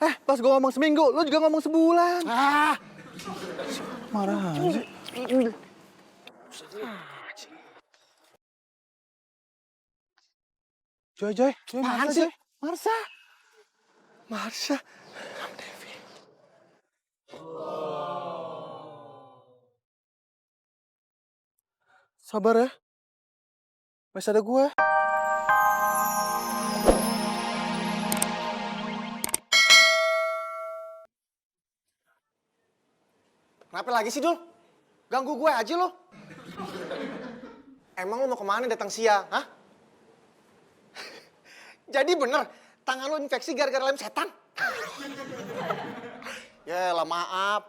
Pas gue ngomong seminggu, lu juga ngomong sebulan. Ah, Marah aja. Joy, apaan Marsha, sih? Joy. Marsha. Sabar ya. Masih ada gue. Kenapa lagi sih, Dul? Ganggu gue aja lo. Emang lo mau kemana datang siang, hah? Jadi bener, tangan lo infeksi gara-gara lem setan? Ya lah, maaf.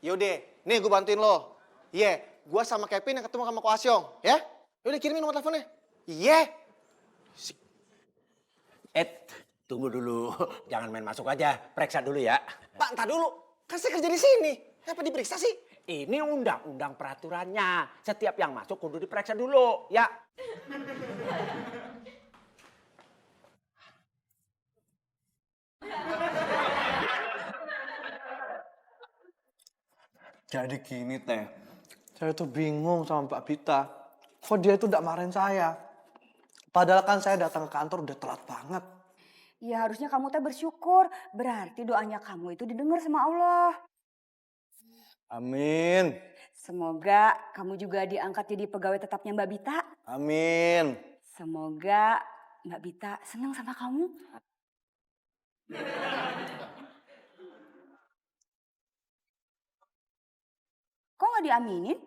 Yaudah, nih gue bantuin lo. Iya, gue sama Kevin yang ketemu sama Ko Asyong, ya? Yaudah, kirimin nomor teleponnya. Iya. Tunggu dulu. Jangan main masuk aja. Periksa dulu ya. Pak, entar dulu. Kan saya kerja di sini. Kenapa diperiksa sih? Ini undang-undang peraturannya. Setiap yang masuk kudu diperiksa dulu, ya. Jadi gini, Teh. Saya tuh bingung sama Mbak Bita. Kok dia tuh gak marahin saya? Padahal kan saya datang ke kantor udah telat banget. Ya harusnya kamu teh bersyukur. Berarti doanya kamu itu didengar sama Allah. Amin. Semoga kamu juga diangkat jadi pegawai tetapnya Mbak Bita. Amin. Semoga Mbak Bita senang sama kamu. Kok nggak diaminin?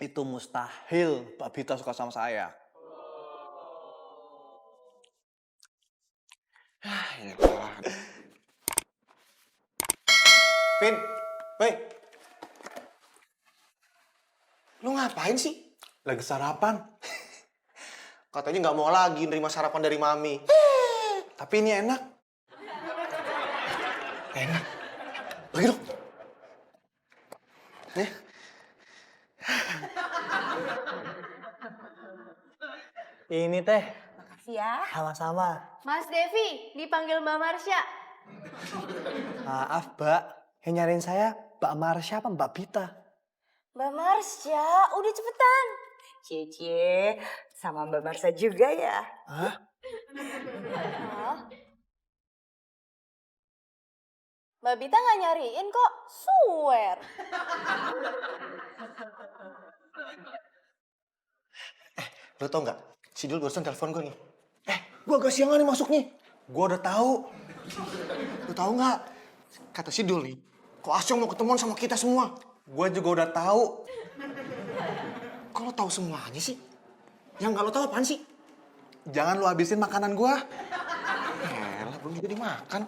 Itu mustahil Mbak Bita suka sama saya. Vin, woi. Lu ngapain sih? Lagi sarapan. Katanya nggak mau lagi nerima sarapan dari Mami. Tapi ini enak. Enak. Bagi dong. Nih. Ini Teh. Makasih ya. Sama-sama. Mas Devi, dipanggil Mbak Marsha. Maaf, Mbak. Yang nyariin saya Mbak Marsha apa Mbak Bita? Mbak Marsha, udah cepetan. Cie, sama Mbak Marsha juga ya. Hah? Mbak Bita nggak nyariin kok, swear. Lu tau nggak? Si Dul barusan telepon gue nih. Gue agak siangan nih masuknya. Gue udah tahu. Lu tahu nggak? Kata si Dul nih, Ko Asyong mau ketemuan sama kita semua. Gue juga udah tahu. Kok lo tahu semuanya sih? Yang nggak lo tahu apaan sih? Jangan lu habisin makanan gue. Elah, belum juga dimakan.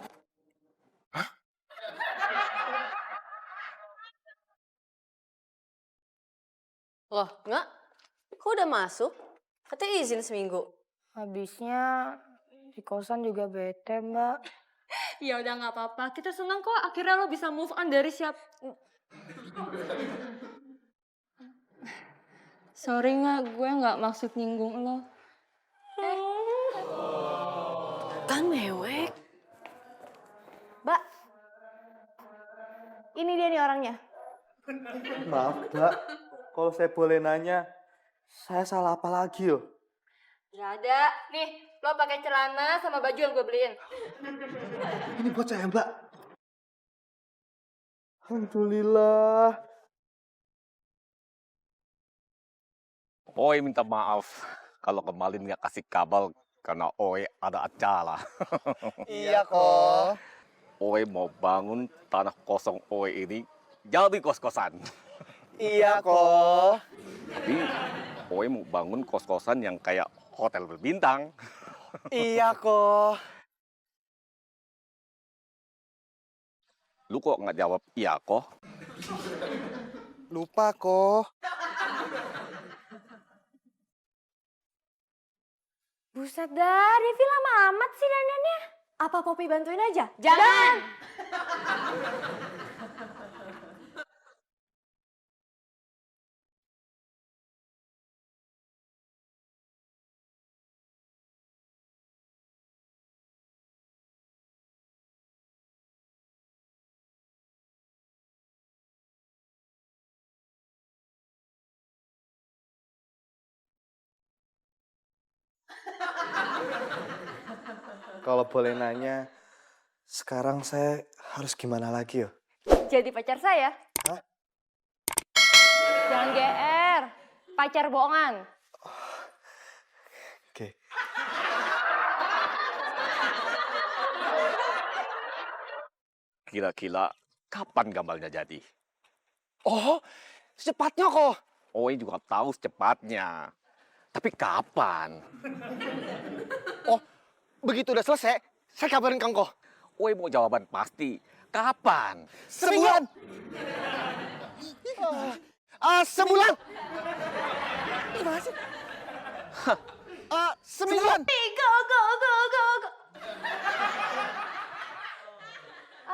Loh, nggak? Kok udah masuk? Katanya izin seminggu. Habisnya di kosan juga bete, Mbak. Ya udah nggak apa-apa. Kita senang kok akhirnya lo bisa move on dari Sorry nggak, gue nggak maksud nyinggung lo. Kan mewek. Mbak, ini dia nih orangnya. Maaf, Mbak. Kalau saya boleh nanya, saya salah apa lagi yo? Gak ada. Nih, lo pakai celana sama baju yang gue beliin. Ini buat saya, Mbak. Alhamdulillah. Oe minta maaf kalau kemarin nggak kasih kabar karena Oe ada acara. Iya kok. Oe mau bangun tanah kosong Oe ini jadi kos-kosan. Iya kok. Tapi Oe mau bangun kos-kosan yang kayak hotel berbintang. Iya kok. Lu kok nggak jawab iya kok? Lupa kok. Buset dah, Devi lama amat sih dandannya. Apa Poppy bantuin aja? Jangan! Kalau boleh nanya, sekarang saya harus gimana lagi ya? Jadi pacar saya. Hah? Jangan GR. Pacar bohongan. Oke. Kira-kira kapan gambarnya jadi? Oh, secepatnya kok. Oi juga tahu secepatnya. Tapi kapan? Oh, begitu udah selesai, saya kabarin Kang Ko. Oi mau jawaban pasti. Kapan? Sebulan. Sebulan. Gimana sih? Semingguan. Go.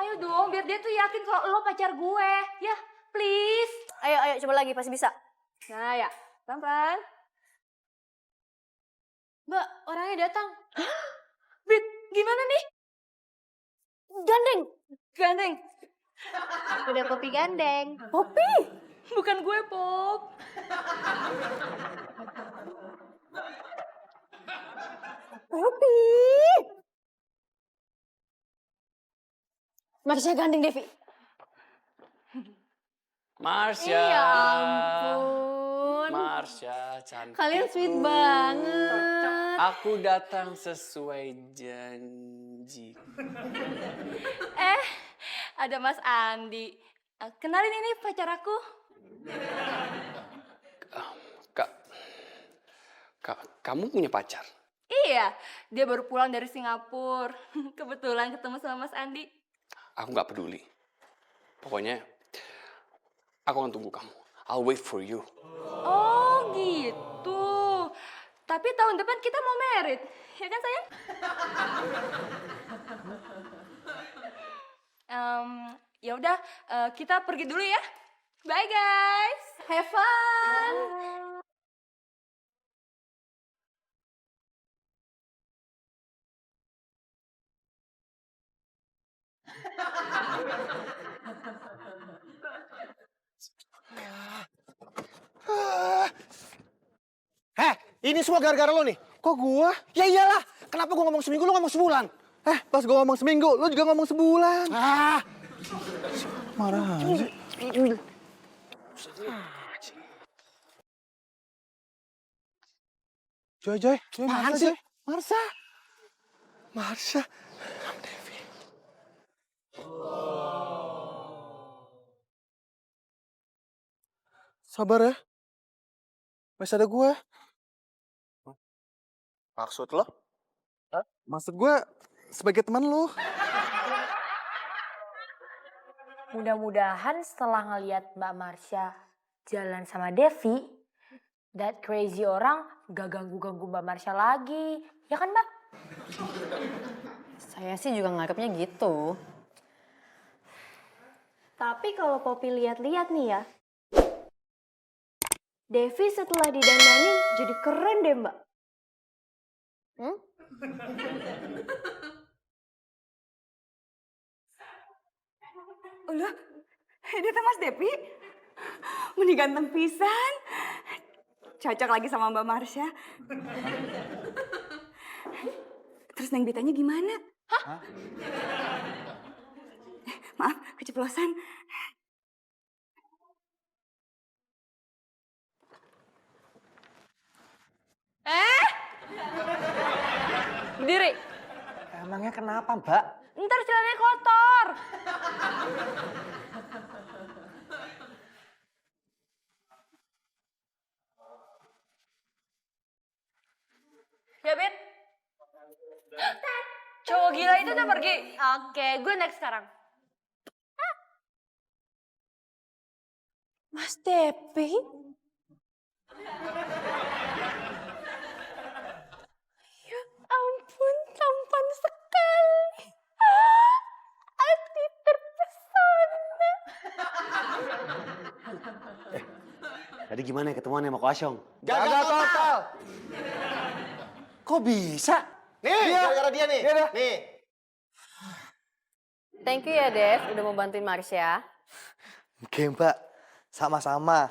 Ayo dong, biar dia tuh yakin kalau lo pacar gue. Ya, please. Ayo, coba lagi, pasti bisa. Nah ya, pelan-pelan. Mbak, orangnya datang. Bit, gimana nih? Gandeng. Udah Popi gandeng. Popi? Bukan gue, Pop. Popi. Marsha gandeng, Devi. Marsha. Ya ampun. Marsha, cantik. Kalian sweet banget. Aku datang sesuai janji. Ada Mas Andi. Kenalin ini pacar aku. Kamu punya pacar? Iya, dia baru pulang dari Singapura. Kebetulan ketemu sama Mas Andi. Aku nggak peduli. Pokoknya, aku akan tunggu kamu. I'll wait for you. Oh gitu. Tapi tahun depan kita mau merit, ya kan sayang? Ya udah, kita pergi dulu ya. Bye guys, have fun. Ini semua gara-gara lo nih. Kok gua? Ya iyalah, kenapa gua ngomong seminggu, lo ngomong sebulan? Pas gua ngomong seminggu, lu juga ngomong sebulan. Marah aja. Joy, Apaan Marsha, sih? Joy. Marsha. Sabar ya. Masih ada gue. Maksud lo? Maksud gue sebagai teman lu. Mudah-mudahan setelah ngeliat Mbak Marsha jalan sama Devi, that crazy orang gak ganggu-ganggu Mbak Marsha lagi. Ya kan, Mbak? Saya sih juga nganggapnya gitu. Tapi kalau Popi lihat-lihat nih ya, Devi setelah didandanin jadi keren deh mbak. Ulah, ini teh Mas Devi. Meni ganteng pisan. Cocok lagi sama Mbak Marsha. Terus Neng Bitanya gimana? Maaf, keceplosan. Berdiri. Emangnya kenapa, Mbak? Ntar celananya kotor. Ya, Bin. Cowok gila itu udah pergi. Oke, gue next sekarang. Mas Devi? Ya ampun, tampan sekali. Hati terpesona. Tadi gimana ketemuan sama Ko Asyong? Gagal total. Kok bisa? Nih, gara-gara dia nih. Nih. Thank you ya, Dev. Udah mau bantuin Marsha. Oke, Mbak. Sama-sama.